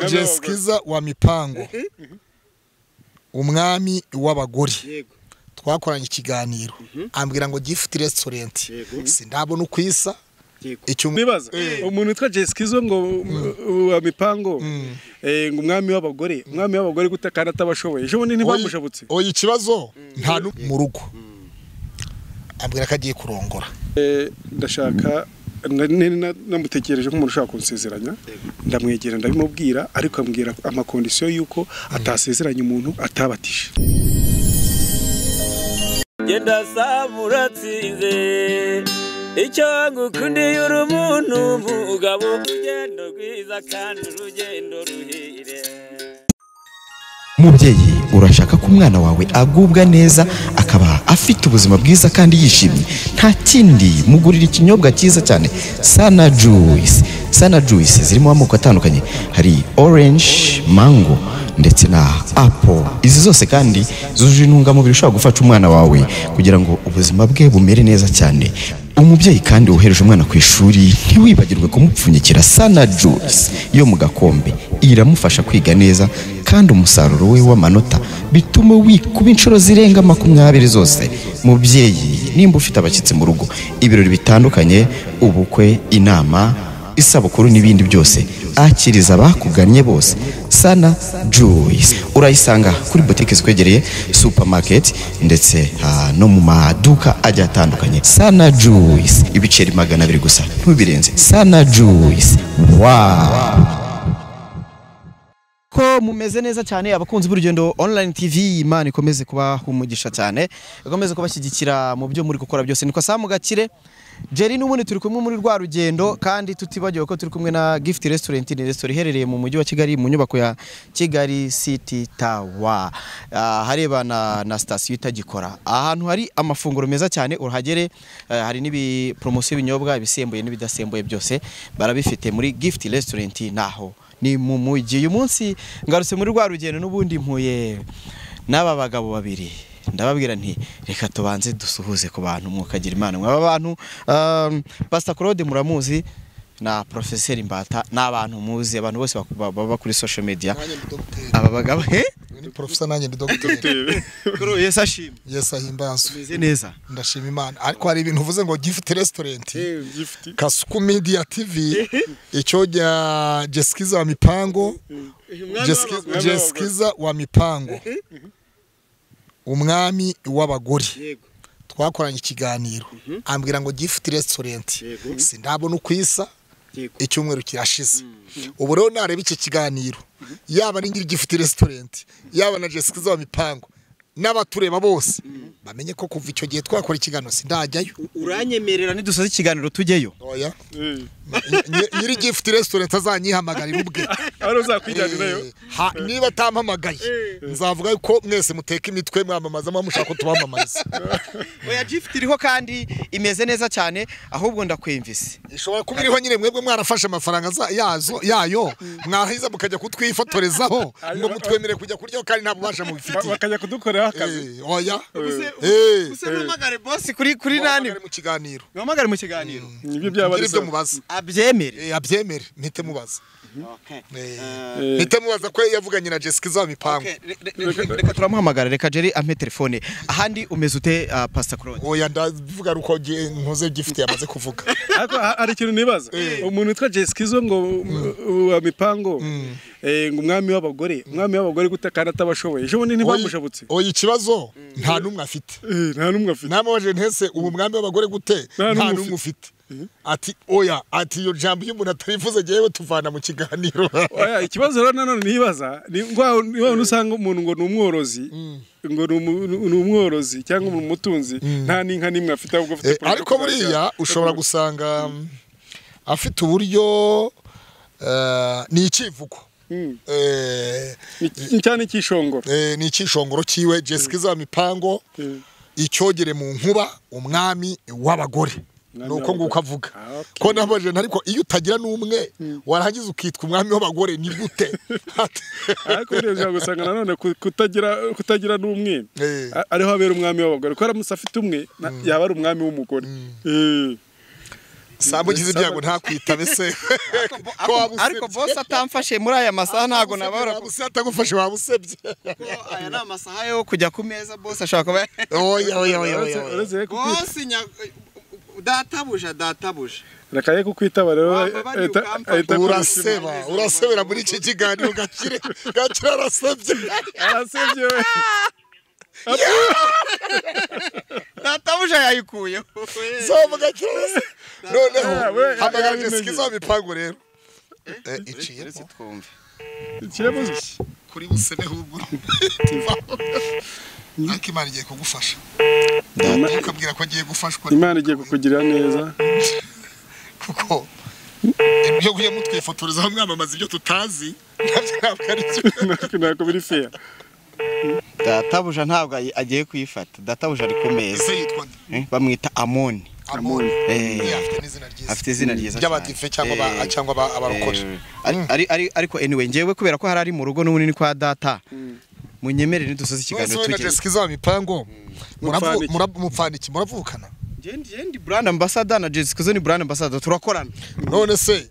Jessica wa mipango umwami w'abagore twakoranye ikiganiro ambwira ngo Gift Restaurant sindabona ukwisa icyo nibaza umuntu witwa Jessica ngo wa mipango ngo umwami w'abagore umwami w'abagore gutakana atabashoboye ejo bundi ntibamushabutse oya ikibazo nta mu rugo ambwira ko agiye kurongora ndashaka namutekereje nk'umuntu ushaka kunsezeranya ndamwegera ndabimubwira ariko ambwira amakondisiyo yuko atasezeranya umuntu atabatije. Genda samuratsinze icyo ngukundiye uri umuntu mugabo urugendo rwiza kandi urugendo ruhire. Mubyeyi urashaka ko umwana wawe agubwa neza akaba afite ubuzima bwiza kandi yishimye, nta kindi mugurira ikinyobwa cyiza cyane Sana Juice. Sana Juice zirimo amoko atandukanye, hari orange, mango ndetse na apple. Izi zose kandi zujuje intungamubiri ushobora gufasha umwana wawe kugira ngo ubuzima bwe bumere neza cyane. Umubyeyi kandi wohereje umwana ku ishuri ntiwibagirwe kumupfunyikira Sana Juice yo mu gakombe, iramufasha kwiga neza kandi umusaruro we w'amanota bituma wikuba inshuro zirenga 20 zose. Mubyeyi nimba ufite abashyitsi mu rugo, ibirori bitandukanye, ubukwe, inama, isabukuru n'ibindi byose, akiriza abakugannye bose Sana Juice. Urayisanga kuri boutique zikwegereye, supermarket ndetse no mu maduka ajya atandukanye. Sana Juice ibiceri 200 gusa, ntubirenze. Sana Juice, wow. Ko mumeze neza cyane abakunzi b'urugendo online TV, Imana ikomeze kuba umugisha cyane, ikomeze kubashyigikira mu byo muri gukora byose. Niko Samu Gakire Jerry n'ubundi turi kumwe muri rwa rugendo, kandi tutibagiwe ko turi kumwe na Gift Restaurant, ni restaurant iherereye mu mujyi wa Kigali mu nyubako ya Kigali City Tower, harebana na station itagikora, ahantu hari amafunguro meza cyane urahagere. Hari n'ibi promotion ibinyobwa ibisembuye n'ibidasembuye byose barabifite muri Gift Restaurant, naho ni mu mujyi. Uyu munsi ngarutse muri rwa rugendo n'ubundi mpuye n'aba bagabo babiri, ndababwira nti reka tubanze dusuhuze ku bantu mukagira Imana. Mwaba bantu Pastor Claude muramuzi na Professeur Mbata n'abantu muzi, abantu bose baba kuri social media. Aba bagabo ni professor nanjye ndi docteur. Kuro Yesu ashimwe. Yesu ahimbazwe. Meze neza. Ndashima Imana. Ariko hari ibintu uvuze ngo Gift Restaurant. Kasuku Media TV icyo jya Jessica wa mipango Jessica wa mipango umwami w'abagore twakoranye ikiganiro ambwira ngo Gift Restaurant sindabona ukwisa icyumweru kirashize. Ubu rero nareba iki kiganiro yaba ari ngira Gift Restaurant yaba na Jessica wa mipango n'abatureba bose bamenye ko kuva icyo gihe twakora ikiganiro sindajyayo. Uranyemerera nidusoza ikiganiro tujyeyo? Oya, nyiri Gift Restaurant azanyihamagarira ubwe ari uzakwijyanirayo. Niba atampamagaye nzavuga ko mwese muteka imitwe mwamamaza mushaka ko tubamamariza. Oya, Gift iriho kandi imeze neza cyane, ahubwo ndakwimvise ishobora kuba iriho nyine mwebwe mwarafashe amafaranga yazo yayo mwahiza mukajya kutwifotorezaho ngo mutwemere kujya kurya kandi nta bubasha mubifitiye bakajya kudukorera akazi. Oya, use mpamagare boss kuri nani mu kiganiro, mpamagare mu kiganiro nibyo byaba ari byo mubaza abyemere abyemere mpite mubaza. Mpite mubaza ko yavuganye na Jessica wa mipango. Reka turamuhamagara, reka Jerry ampe telefone. Ahandi umeze ute Pastor Claude? Oya, ndavuga ruko nkoze Gift yamaze kuvuga. Ariko hari ikintu nibaza, umuntu witwa Jessica ngo wa mipango ngo umwami w'abagore umwami w'abagore gutakana atabashoboye ejo bundi ntibamushabutse. Oya, ikibazo nta numwe afite. Nta numwe afite. Namubaje ntese ubu mwami w'abagore gute nta numwe ufite. Ati oya, ati iyo jambo y'umuntu atarivuze jewe tuvana mu kiganiro. Oya, ikibazo rero nanone nibaza ni ngo usanga umuntu ngo ni umworozi ngo ni umworozi cyangwa umutunzi nta n'inka nimwe afite ahubwo afite. Ariko buriya ushobora gusanga afite uburyo ni ikivugo cyane cyishongoro, ni icyishongoro kiwe Jessica wa mipango icyogere mu nkuba umwami w'abagore nuko nguko avuga ko nabaje ariko iyo utagira n'umwe warangiza ukitwa umwami w'abagore ni gute? Ariko rero gusanga nanone kutagira n'umwe ariho abera umwami w'abagore ko aramutse afite umwe yaba ari umwami w'umugore. Sambu ugize ibyago ntakwitabe se. Ariko boss atamfashe muri aya masaha ntago nabahora. Atagufashe wabusebye. Kuko aya ni amasaha yo kujya ku meza, boss ashaka kuba oya oya oya. Boss databuja. Rakaye kukwitaba rero uraseba, urasebera muri iki kiganiro gakire. Gakire arasebye. Arasebye we. Databuja yayikuye. Zomu gakire. Noneho hamagara Jessica zo mipango rero. Iciye twumve. Iciye kuri busebe hubwo. Ariko Imana igiye kugufasha. Ukabwira ko agiye gufashwa. Imana igiye kukugirira neza. Kuko ibyo kuye mutwifotoreza aho mwamamaza ibyo tutazi nabyo ntabwo ari byo. Ntabwo biri fair. Databuja ntabwo agiye kuyifata. Databuja ari ku meza. Bamwita Amoni. Amoni. Afite n'izina ryiza. Afite izina ryiza. Ry'abadive cyangwa abarokore. Ariko anyway ngewe kubera ko hari ari mu rugo n'ubunini kwa data. Munyemerere nidusoze ikiganiro tugeze. Jessica zo mipango. Mupfaniki muravukana. Ndi brand ambassador na Jessica zo ni brand ambassador turakorana. None se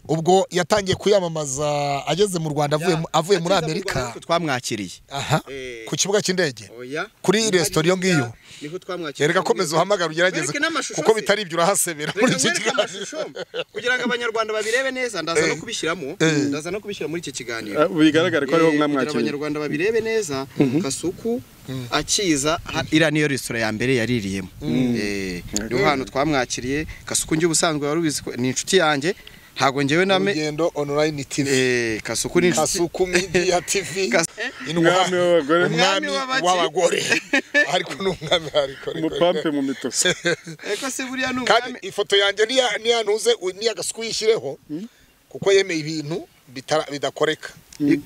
ubwo yatangiye kuyamamaza ageze mu Rwanda avuye muri Amerika twamwakiriye. Aha. Ku kibuga cy'indege. Kuri restaurant iyo ngiyo. Niho twamwakiriye. Reka komeza uhamagara ugerageze kuko bitari ibyo urahasebera muri iki kiganiro. Kugira ngo abanyarwanda babirebe neza ndaza no kubishyiramo, ndaza no kubishyira muri iki kiganiro. Bigaragare ko ariho mwamwakiriye. Abanyarwanda babirebe neza Kasuku akiza ira niyo restaurant ya mbere yaririyemo. Niho hano twamwakiriye Kasuku ngi ubusanzwe warubizi ni inshuti yanjye ntago ngewe name Rugendo Online TV. Kasuku ni Kasuku Media TV. Umwami w'abagore. Umwami w'abagore. Ariko n'umwami ariko umupampe mu mitose. Eko se buriya n'umwami. Kandi ifoto yanjye ni yantuze ni Agasuku yishyireho kuko yemeye ibintu bidakoreka.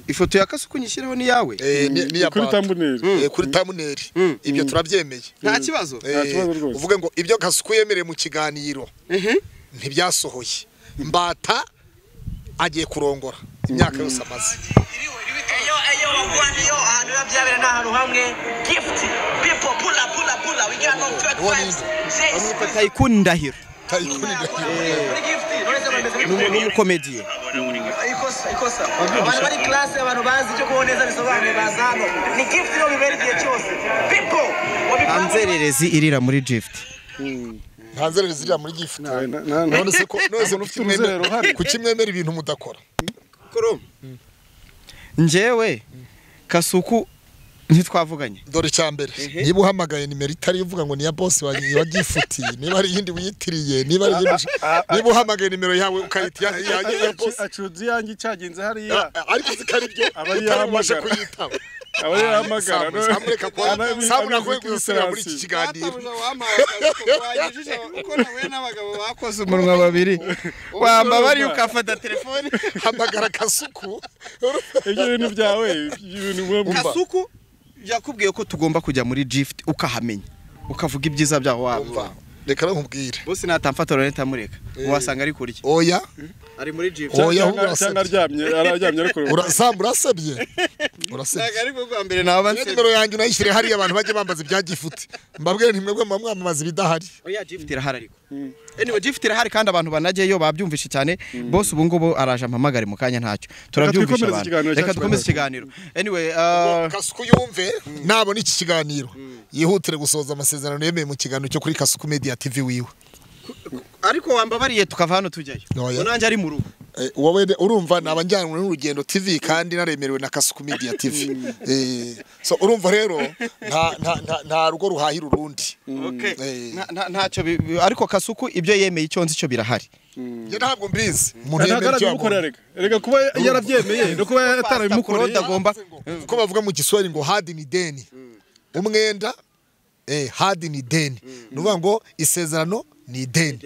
Ifoto ya Kasuku nyishyireho ni yawe? Ni ya kuri thumbnail. Kuri thumbnail. Ibyo turabyemeye. Nta kibazo. Nta kibazo rwose. Uvuge ngo ibyo Kasuku yemereye mu kiganiro ntibyasohoye. Mbata agiye kurongora imyaka yose amaze. Tycoon Ndahiro. N'umukomediye. Ikosa. Abantu bari class abantu bazi icyo kuboneza bisobanuye bazano. Ni gift no bibera igihe cyose. People Anzererezi irira muri gift. Ntanzererezi irira muri gift. None se ko none ufite kuki mwemera ibintu mudakora? Njewe Kasuku ntitwavuganye. Dore cyambere niba uhamagaye nimero itari uvuga ngo ni ya boss wa gifutiye niba ari yindi wiyitiriye niba ari yindi niba uhamagaye nimero yawe ukayita ya boss acuzi yangi cyagenze hariya ariko zikari byo utabasha kuyitaba aba yahamagara samureka kwa samura kwe gusubira muri iki kiganiro uko nawe n'abagabo bakoze umunwa babiri wamba bari ukafata telefone hamagara Kasuku ibyo bintu byawe ibintu Kasuku yakubwiye ko tugomba kujya muri gift ukahamenya ukavuga ibyiza byaho waba. Reka nkubwire bose natamfata rero ntamureka wasanga ari kurya. Oya ari muri gift. Oya cyangwa aryamye araryamye ariko urasebye. Urasebye. Ntago ari bwo mbere nawe bansebye. Nimero yanjye unayishyire hariya abantu bajye bambaza ibya gift. Mbabwire nti mwebwe mwamamaza ibidahari. Oya gift irahari ariko. Anyway gift irahari kandi abantu banajeyo babyumvishe cyane. Boss ubu ngubu araje ampamagare mu kanya ntacyo. Turabyumvisha abantu. Reka dukomeze ikiganiro. Anyway Kasuku yumve nabona iki kiganiro yihutire gusoza amasezerano yemeye mu kiganiro cyo kuri Kasuku Media TV wiwe. Ariko wambabariye tukava hano tujyayo. Nanjye ari mu rugo. Wowe urumva nabanjyanwe n'urugendo TV kandi naremerewe na Kasuku Media TV. So urumva rero nta rugo ruhahira urundi. Okay. Ntacyo ariko Kasuku ibyo yemeye icyo nzi cyo birahari. Nge ntabwo mbizi. Umuntu yemeye icyo agomba. Reka kuba yarabyemeye no kuba yatarabimukoreye agomba. Kuko bavuga mu Kiswahili ngo hadi ni deni. Umwenda hadi ni deni. Nuvuga ngo isezerano ni deni.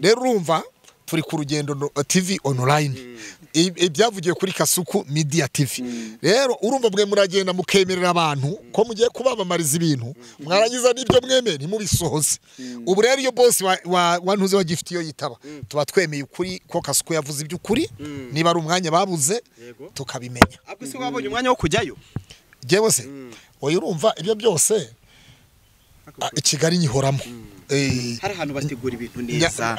Rero urumva turi ku Rugendo TV online. Ibyavugiye kuri Kasuku Media TV. Rero urumva bwe muragenda mukemerera abantu ko mugiye kubabamariza ibintu mwarangiza n'ibyo mwemeye ntimubisohoze. Ubu rero iyo boss wa ntuze wa gift iyo yitaba tuba twemeye ukuri ko Kasuku yavuze iby'ukuri niba ari umwanya babuze tukabimenya. Abwo se wabonye umwanya wo kujyayo? Jewe se oya urumva ibyo byose i Kigali nyihoramo. Hari ahantu bategura ibintu neza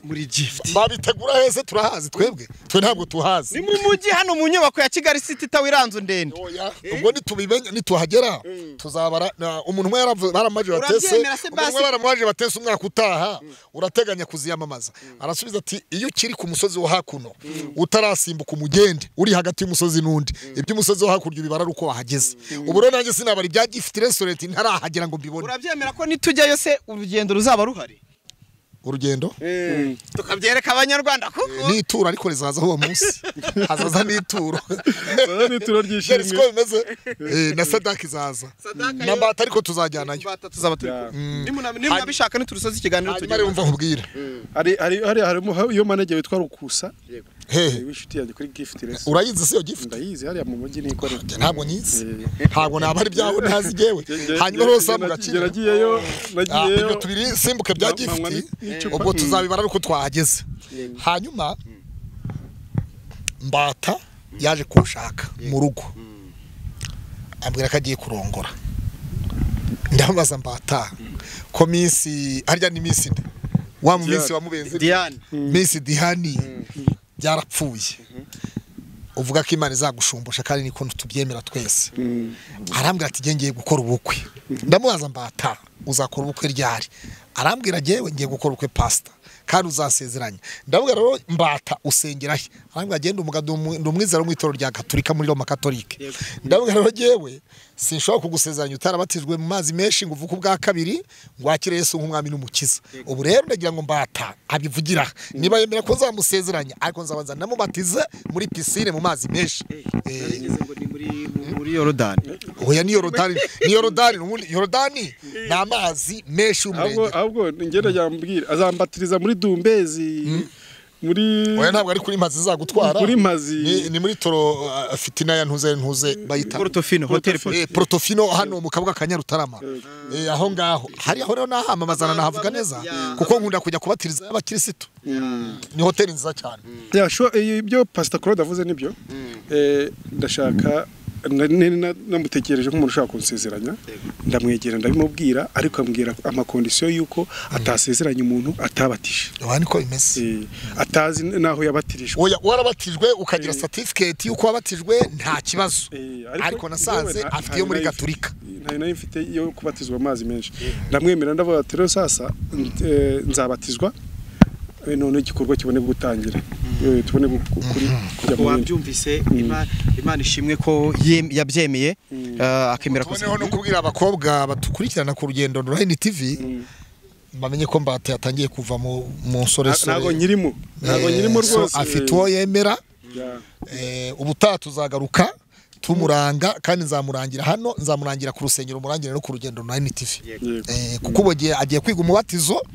muri Gift. Babitegura hese turahazi twebwe. Twe ntabwo tuhazi. Ni mu mujyi hano mu nyubako ya Kigali City Tower iranzu ndende. Ubwo nitubimenya nituhagera tuzabara umuntu umwe baramaje batese umwe baramaje batese umwaka utaha urateganya kuziyamamaza. Arasubiza ati iyo ukiri ku musozi wo hakuno utarasimbuka umugende uri hagati y'umusozi n'undi ibyo umusozi wo hakurya ubibara uko wahageze. Ubu rero nanjye sinabara ibya Gift restaurant ntarahagera ngo mbibone. Urabyemera ko nitujyayo se urugendo ruzaba ruhari? Urugendo tukabyereka abanyarwanda kuko nituro ariko rizaza uwo munsi hazaza nituro nituro ryishimye siko bimeze na sadaka izaza na mbata ariko tuzajyanayo tuzaba turi nimuna bishaka niturusoza ikiganiro tujye ari umva nkubwira ari harimo iyo manager witwa Rukusa hehe w'inshuti yanjye kuri Gift restaurant. Urayizi se iyo Gift? Ndayizi hariya mu mujyi nikorera. Ntabwo nyizi ntabwo naba ari byaho ntazi jewe. Hanyuma rero Sam gakira nagiyeyo ibyo tubiri simbuke bya Gift ubwo tuzabibara uko twahageze. Hanyuma Mbata yaje kunshaka mu rugo ambwira ko agiye kurongora. Ndamubaza Mbata ko minsi harya ni minsi nde wa mu minsi wa mubenzi Diane minsi Diane byarapfuye uvuga ko Imana izagushumbusha kandi niko tubyemera twese. Arambwira ati ngiye gukora ubukwe. Ndamubaza Mbata uzakora ubukwe ryari? Arambwira jewe ngiye gukora ubukwe pastor kandi uzasezeranya. Ndavuga rero Mbata usengera he? Arambwira genda umugado ndumwizera mu itorero rya Katolika muri Roma Katolike. Ndavuga rero jewe sinshobora kugusezeranya utarabatijwe mu mazi menshi ngo uvuke ubwa kabiri ngo wakire Yesu nk'umwami n'umukiza. Ubu rero ndagira ngo Mbata abivugira niba yemera ko nzamusezeranya ariko nzabanza namubatize muri piscine mu mazi menshi. Narigeze ngo ni muri Yorodani. Oya ni Yorodani, ni Yorodani ubundi Yorodani ni amazi menshi y'umurenge. Ahubwo ngenda yambwira azambatiriza muri Dumbezi muri oya ntabwo ari kuri Mazi zagutwara kuri Mazi ni muri toro fitina ya ntuze bayita Portofino Hotel Portofino hano mu kabuga ka Nyarutarama aho ngaho hari aho rero nahamamazana nahavuga neza kuko nkunda kujya kubatiriza abakirisitu. Ni hoteli nziza cyane. Ya ibyo Pastor Claude avuze nibyo. Ndashaka namutekereje nk'umuntu ushaka kunsezeranya ndamwegera ndabimubwira ariko ambwira amakondisiyo yuko atasezeranya umuntu atabatije. Oya niko bimeze atazi naho yabatirijwe. Oya warabatijwe ukagira certificate yuko wabatijwe nta kibazo ariko nasanze afite iyo muri Katolika ntayo nayo mfite yo kubatizwa amazi menshi. Ndamwemera ndavuga ati rero sasa nzabatizwa none igikorwa kibone gutangira tubone kuri kujya mu wabyumvise. Imana ishimwe ko yabyemeye akemera ko noneho no kubwira abakobwa batukurikirana ku rugendo Online TV bamenye ko Mbata yatangiye kuva mu nsoresore. Ntago nyirimo rwose afite uwo yemera. Ubutaha tuzagaruka tumuranga kandi nzamurangira hano nzamurangira ku rusengero murangire no ku rugendo Online TV kuko ubu agiye kwiga umubatizo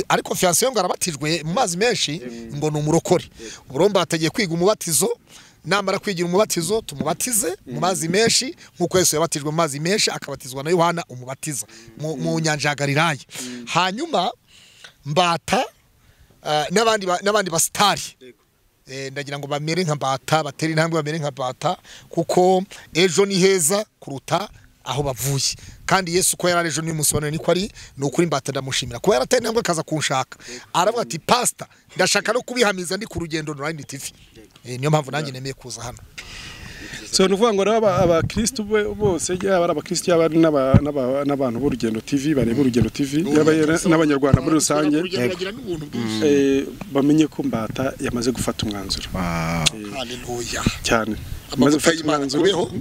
ariko fiancé ngo arabatijwe mu mazi menshi ngo ni umurokore. Urumva atagiye kwiga umubatizo namara kwigira umubatizo tumubatize mu mazi menshi nkuko Yesu yabatijwe mu mazi menshi akabatizwa na Yohana umubatiza mu nyanja ya Galilaya. Hanyuma Mbata n'abandi basitari ndagira ngo bamere nka Mbata batera intambwe bamere nka Mbata kuko ejo ni heza kuruta aho bavuye kandi Yesu ko yararejo ni musobanuro niko ari nukuri Mbata ndamushimira kuba yarateye intambwe akaza kunshaka aravuga ati pastor ndashaka no kubihamiza ndi ku rugendo Online TV. Niyo mpamvu nanjye nemeye kuza hano. So nuvuga ngo rero abakristo bose yaba ari abakristo yaba n'abantu b'urugendo TV bareba urugendo TV yaba n'abanyarwanda muri rusange bamenye ko Mbata yamaze gufata umwanzuro. Haleluya cyane amaze gufata umwanzuro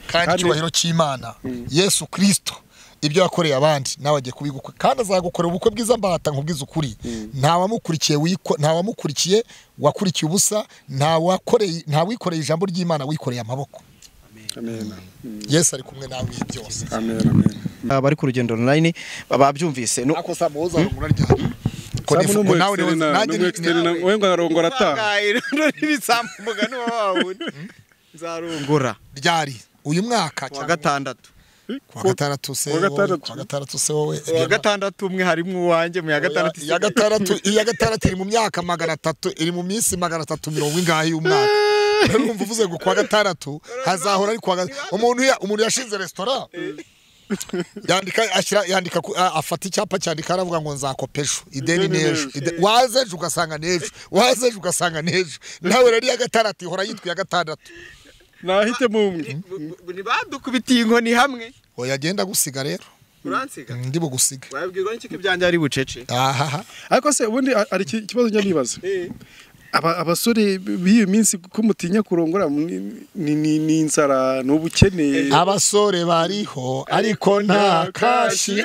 kandi icyubahiro cy'Imana Yesu Kristo ibyo yakoreye abandi nawe agiye kubigukora kandi azagukora ubukwe bwiza Mbata nkubwiza ukuri. Nta wamukurikiye nta wamukurikiye wakurikiye ubusa nta wakoreye nta wikoreye ijambo ry'Imana wikoreye amaboko. Amen. Yesu ari kumwe nawe byose. Amen amen. Abari ku rugendo online babyumvise no ako samuza rungura ryari ko nifuko nawe nanjye we ngo arongora ata n'ibisambuga n'uwa wawe nzarongora ryari uyu mwaka wa gatandatu Kwa gatandatu se kwa gatandatu se wowe wa gatandatu umwe harimo uwanjye mu ya gatandatu ya gatandatu iya gatandatu iri mu myaka 300 iri mu minsi 340 ingahe y'umwaka. Rero urumva uvuze ngo kwa gatandatu hazahora ari kwa umuntu yashinze restaurant Yandika ashyira yandika afata icyapa cyandika aravuga ngo nzakopa ejo, ideni n'ejo. Waza ejo ugasanga n'ejo, waza ejo ugasanga n'ejo. Nawe rero iya gatandatu ihora yitwa iya gatandatu. Nahitemo umwe. Ntibadukubitiye inkoni hamwe. Oya genda gusiga rero. Uransiga? Ndi bugusiga. Wabwirwa n'iki ko ibyanjye ari bucece? Ahaha. Ariko se ubundi ari ikibazo njya nibaza. Abasore b'iyi minsi ko mutinya kurongora ni inzara n'ubukene. Abasore bariho ariko nta kashi.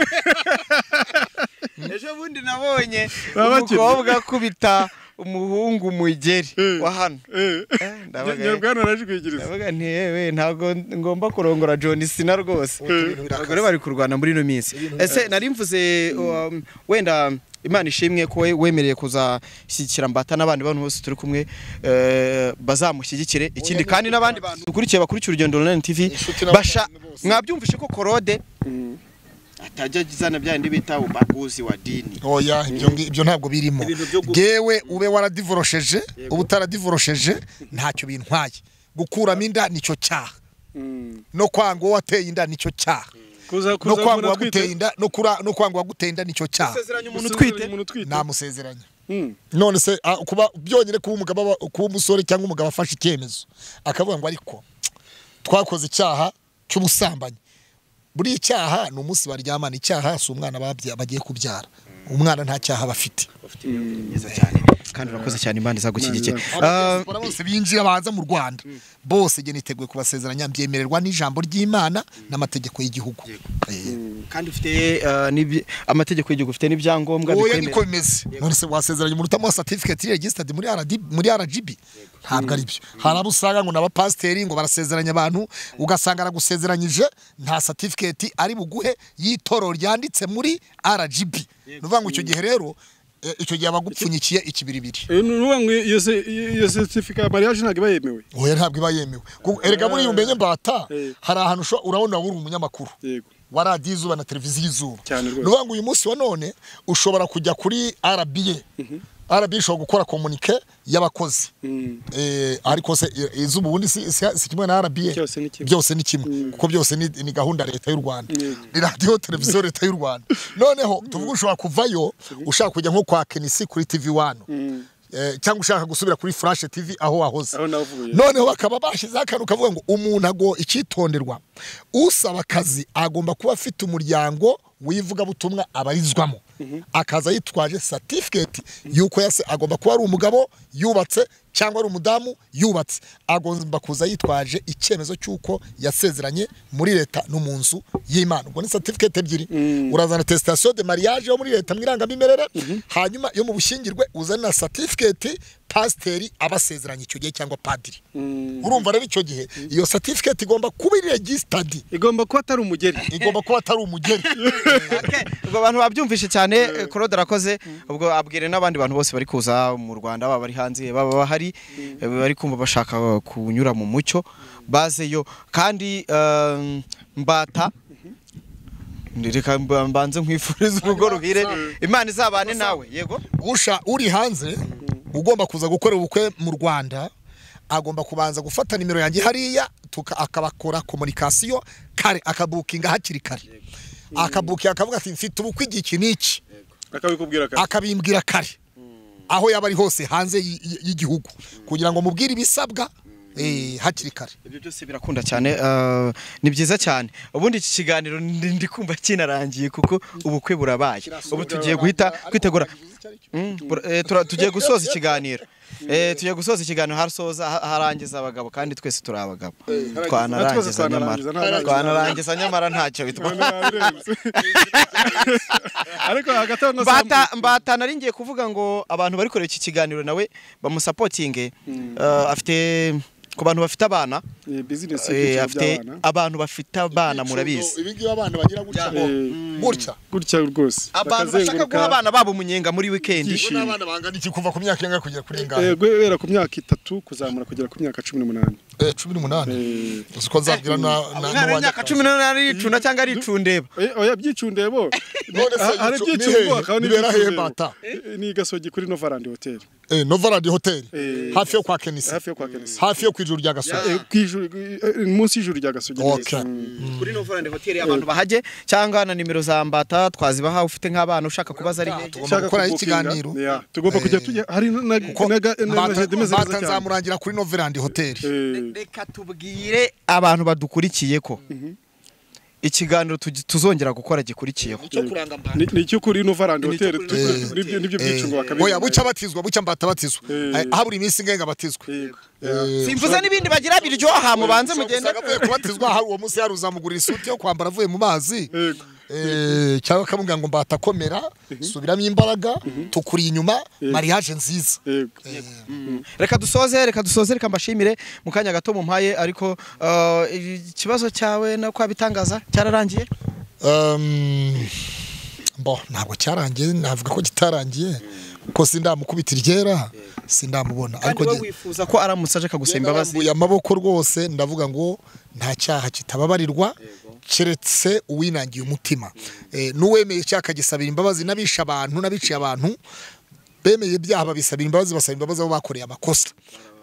Ejo bundi nabonye umukobwa akubita umuhungu umugeri wa hano. Ndavuga nti yewe ntabwo ngomba kurongora John Cena rwose. Abagore bari kurwana muri ino minsi. Ese nari mvuze wenda Imana ishimwe ko wemereye kuzashyigikira Mbata n'abandi bantu bose turi kumwe bazamushyigikire. Ikindi kandi n'abandi bantu dukurikiye bakurikira Urugendo Online TV basha mwabyumvishe ko Claude atajya azana bya ndi bita ubaguzi wa dini. Oya ibyo ntabwo birimo. Gewe ube waradivorosheje uba utaradivorosheje ntacyo bintwaye. Gukuramo inda nicyo cyaha. No kwanga uwo wateye inda nicyo cyaha. No kwanga uwaguteye inda no kwanga uwaguteye inda nicyo cyaha. Usezeranya umuntu utwite? Namusezeranya. None se kuba byonyine kuba umugabo kuba umusore cyangwa umugabo afashe icyemezo akavuga ngo ariko twakoze icyaha cy'ubusambanyi. Buri icyaha ni umunsi baryamana, icyaha si umwana bagiye kubyara. Umwana nta cyaha bafite. Mwiza cyane kandi urakoze cyane, Imana izagushyigikira. Bose binjira baza mu Rwanda bose nge niteguye kubasezeranya, mbyemererwa n'ijambo ry'Imana n'amategeko y'igihugu. Kandi ufite amategeko y'igihugu, ufite n'ibyangombwa bikwemera. Niko bimeze. None se wasezeranya umuntu utamuha certificate registered muri RD muri RGB? Ntabwo ari byo. Hari abo usanga ngo n'abapasiteri ngo barasezeranya abantu, ugasanga aragusezeranyije nta certificate ari buguhe y'itorero ryanditse muri RGB. Nuvuga ngo icyo gihe rero icyo gihe abagupfunyikiye ikibiribiri. Nuvuga ngo iyo certificate mariage ntabwo iba yemewe. Oya ntabwo iba yemewe. Erega muri umenye Mbata hari ahantu urabona uri umunyamakuru. Yego. Wa radiyo Izuba na televiziyo Izuba. Nuvuga ngo uyu munsi wa none ushobora kujya kuri RBA. RBA ishobora gukora communique y'abakozi. Ariko se Izuba ubundi si kimwe na RBA. Byose ni kimwe. Kuko byose ni gahunda leta y'u Rwanda. Ni radiyo televiziyo leta y'u Rwanda. Noneho tuvuga ushobora kuvayo ushaka kujya nko kwa Kenisi kuri TV1. Cyangwa ushaka gusubira kuri Flash TV aho wahoze. Noneho bakaba bashize akantu kavuga ngo umuntu ago icyitonderwa usaba akazi agomba kuba afite umuryango wivuga butumwa abarizwamo, akaza yitwaje certificate yuko yase agomba kuba ari umugabo yubatse cyangwa ari umudamu yubatse, agomba kuza yitwaje icyemezo cy'uko yasezeranye muri leta no mu nzu y'Imana. Ubwo ni certificate ebyiri. Urazana attestation de mariage yo muri leta mwirangamimerere, hanyuma yo mu bushyingirwe uzana na certificate pasiteri abasezeranye icyo gihe cyangwa padiri. Urumva rero icyo gihe iyo certificate igomba kuba iri registered, igomba kuba atari umugeri, igomba kuba atari umugeri. Ubwo abantu babyumvishe cyane. Claude arakoze. Ubwo abwire n'abandi bantu bose bari kuza mu Rwanda, baba bari hanze, baba bahari, bari kumva bashaka kunyura mu mucyo bazeyo. Kandi Mbata reka mbanze nkwifuriza urugo ruhire, Imana izabane nawe. Yego. Usha uri hanze ugomba kuza gukora ubukwe mu Rwanda agomba kubanza gufata nimero yanjye hariya, akabakora communication kare, akabukinga hakiri kare. Akabukinga akavuga ati mfite ubukwe igiki niki, akabikubwira kare, akabimbwira kare aho yaba ari hose hanze y'igihugu kugira ngo mubwire ibisabwa hakiri kare. Ibyo byose birakunda cyane, ni byiza cyane. Ubundi iki kiganiro ndi kumva kinarangiye kuko ubukwe burabaye. Ubu tugiye guhita kwitegura, tugiye gusoza ikiganiro. Tugiye gusoza ikiganiro, harsoza harangiza abagabo kandi twese turi abagabo. Twanarangiza nyamara, twanarangiza nyamara ntacyo bitwara. Ariko hagati aho Mbata nari ngiye kuvuga ngo abantu bari kureba iki kiganiro nawe bamusapotinge. Afite ku bantu bafite abana, business afite abantu bafite abana murabizi. Ibi ngibi abana bagira gutya gutya gutya rwose. Abantu bashaka guha abana babo umunyenga muri weekend. N'abana bangana iki kuva ku myaka ingahe kugera kuri ingahe? Guhera ku myaka 3 kuzamura kugera ku myaka 18. 18. Uko nzabwira na na myaka 18 aricunda cyangwa aricundeba? Oya byicundebo. None se hari byicundebo akaba ni bera. Ni Gasogi kuri Novarand Hotel. Novarand Hotel. Hafi yo kwa Kenisi. Hafi yo kwa Kenisi. Hafi yo kwijuru rya Gasogi. ijuru, munsi y'ijuru rya Gasogi. Okay. Kuri Novoland Hotel abantu bahajye, cyangwa na nimero za Mbata twazibaha, ufite nk'abana ushaka kubaza ari hehe. Tugomba gukora ikiganiro. Yeah, tugomba kujya tujya hari na na na jardin imeze neza Mbata cyane. nzamurangira kuri Novoland Hotel. Reka tubwire abantu badukurikiye ko ikiganiro tuzongera gukora gikurikiyeho. Nicyo kuranga Mbata. Ni icyo kuri Novoland Hotel, Ni icyo kuri Novoland nibyo nibyo byicungo bakabiri. Oya, bucya batizwa, bucya Mbata batizwa. Habura iminsi ingahe ngo abatizwe? Simvuze n'ibindi bagira biryoha, mubanze mugende. Usanga avuye kubatizwa, hari uwo munsi yari uzamugurira isuti yo kwambara avuye mu mazi. Cyangwa akamubwira ngo Mbata komera, subiramo imbaraga, tukuri inyuma, mariage nziza. Reka dusoze, reka dusoze, reka mbashimire mu kanya gato mumpaye, ariko ikibazo cyawe no kwabitangaza cyararangiye? Bo ntabwo cyarangiye, navuga ko kitarangiye kuko sindamukubita iryera, sindamubona, ariko wowe wifuza ko aramutse aje akagusaba imbabazi? Narambuye amaboko rwose, ndavuga ngo nta cyaha kitababarirwa keretse uwinangiye umutima. N'uwemeye icyaha akagisabira imbabazi, n'abishe abantu n'abiciye abantu bemeye ibyaha babisabira imbabazi, basaba imbabazi abo bakoreye amakosa.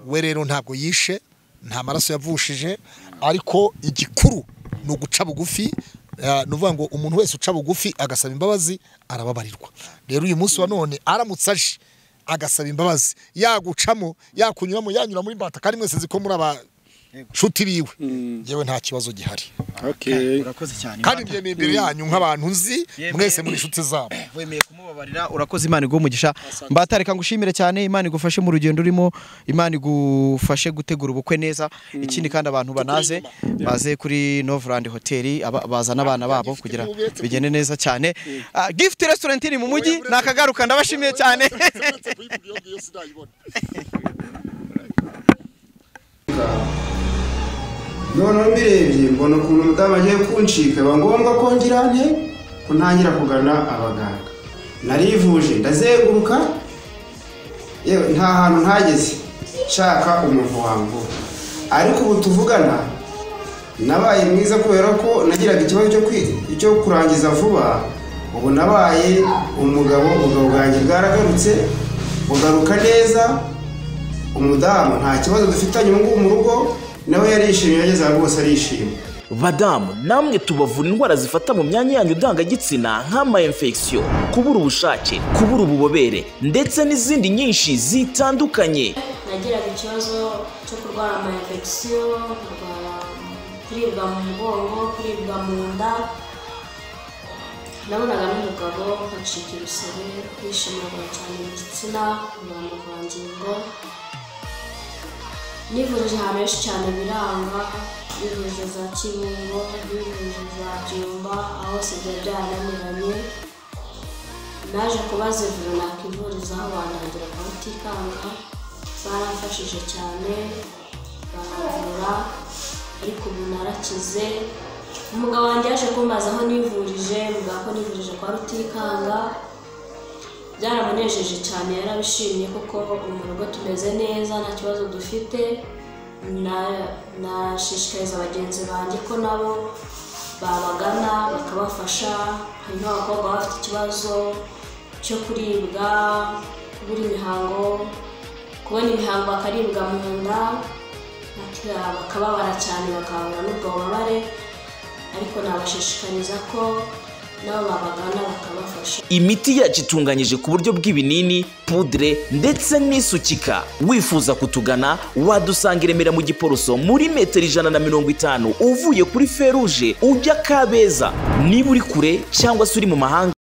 We rero ntabwo yishe, nta maraso yavushije, ariko igikuru ni uguca bugufi. Ni ukuvuga ngo umuntu wese uca bugufi agasaba imbabazi arababarirwa. Rero uyu munsi wa none aramutse aje agasaba imbabazi, yagucamo, yakunyuramo, yanyura muri Mbata, kandi mwese nzi ko muri aba nshuti biwe, yewe nta kibazo gihari. Okay. Urakoze cyane. Kandi mbyemeye imbere yanyu nk'abantu nzi, mwese muri inshuti zabo. Wemeye kumubabarira, urakoze, Imana iguhe umugisha. Mbata, reka ngushimire cyane, Imana igufashe mu rugendo urimo, Imana igufashe gutegura ubukwe neza. Ikindi kandi abantu banaze baze kuri Novoland Hotel, bazana abana babo kugira bigende neza cyane. Gift Restaurant iri mu mujyi, nakagaruka, ndabashimiye cyane. Noneho mbirebye mbona ukuntu umudamu agiye kuncika, biba ngombwa ko ngira nte ko ntangira kugana abaganga. Narivuje ndazenguruka, yewe nta hantu ntageze nshaka umuntu wamvura, ariko ubu tuvugana nabaye mwiza kubera ko nagiraga ikibazo cyo kurangiza vuba. Ubu nabaye umugabo, ubugabo bwanjye bwaragarutse, bugaruka neza. Umudamu nta kibazo dufitanye ubu ngubu mu rugo, nawe yarishimye, yageze aho rwose arishimye. Badamu namwe tubavura indwara zifata mu myanya yanyu ndangagitsina nk'ama infection, kubura ubushake, kubura ububobere ndetse n'izindi nyinshi zitandukanye. Nagiraga ikibazo cyo kurwara ama infection, kurwara kuribwa mu mugongo, kuribwa mu nda. Nabonaga n'umugabo nkacika ibisebe, kwishimagura cyane mu gitsina, kubura amavangingo. Nivurije ahantu henshi cyane biranga, nivurije za Kibungo, nivurije za Byumba, aho hose byari byarananiranye. Naje kubaza ivuriro nakivurizaho, bandangira kwa Rutikanga, baramfashije cyane, baramvura, ariko ubu narakize. Umugabo wanjye yaje kumbaza aho nivurije, mubwira ko nivurije kwa Rutikanga. Byaramunejeje cyane, yarabishimye kuko mu rugo tumeze neza, nta kibazo dufite. Nashishikariza bagenzi banjye ko nabo babagana bakabafasha. Hari n'abakobwa bafite ikibazo cyo kuribwa, kubura imihango, kubona imihango bakaribwa mu nda, bakababara cyane, bakababara n'ubwo bubabare, ariko nabashishikariza ko nabo babagana bakabafasha. Imiti yacu itunganyije ku buryo bw'ibinini, pudre ndetse n'isukika. Wifuza kutugana wadusanga i Remera mu Giporoso muri metero 150 uvuye kuri feruje ujya Kabeza. Niba uri kure cyangwa se uri mu mahanga